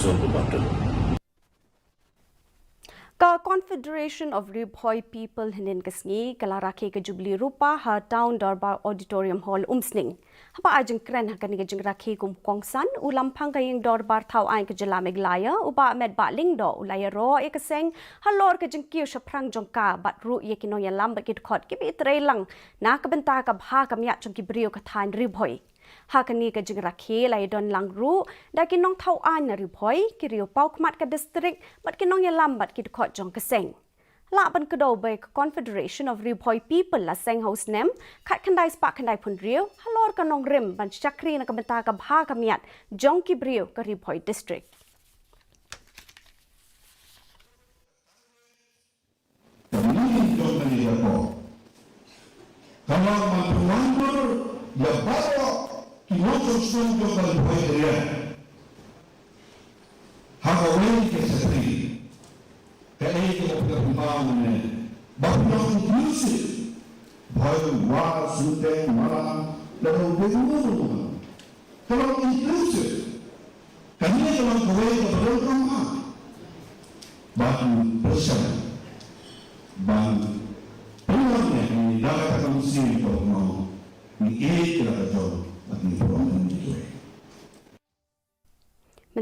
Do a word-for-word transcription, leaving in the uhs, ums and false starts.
Ka Confederation of Ri Bhoi People hynnin ka sngi ka la rakhe ka Jubilee Rupa ha Town Dorbar Auditorium Hall Umsning. Haba ai jingkren ha kane ka jingrakhe kum u kongsan, u Lamphang ka Ïing Dorbar Thaw Aiñ ka Jylla Meghalaya, u Bah Metbah Lyngdoh, u la ïaroh ïa ka seng halor ka jingkiew shaphrang jong ka bad ruh ïa ki nongïalam bad ki dkhot kiba trei lang na ka bynta ka bha ka miat jong ki briew ka thaiñ Ri Bhoi. Ha kane ka jingrakhe la ïadon lang ruh da ki nongthaw aiñ na Ri Bhoi, ki riew paw khmat ka district bad ki nongïalam bad ki dkhot jong ka seng. Lah ban kdew ba ka Confederation of Ri Bhoi People la seng ha u snem khatkhyndai spah khyndai phew hynriew halor ka nongrim ban shakri na ka bynta ka bha ka miat jong ki briew ka Ri Bhoi District. Ka meaning jong kane ka por ka long ban pynwandur ïa baroh ki nongshong shnong jong ka Ri Bhoi area ha kawei ka shatri. Kaei kaba phi la pynpaw mynne ba phi long inclusive. Bhoi, War, Synteng, Mara, la long Bhoi, War, War. Ka long inclusive. Kane ka long kawei kaba donkam ha ban pyrshang ban pynlong ïa kane da kata ka mynsiem kaba ngi ïeit ïa la ka jong bad ngi pynlong.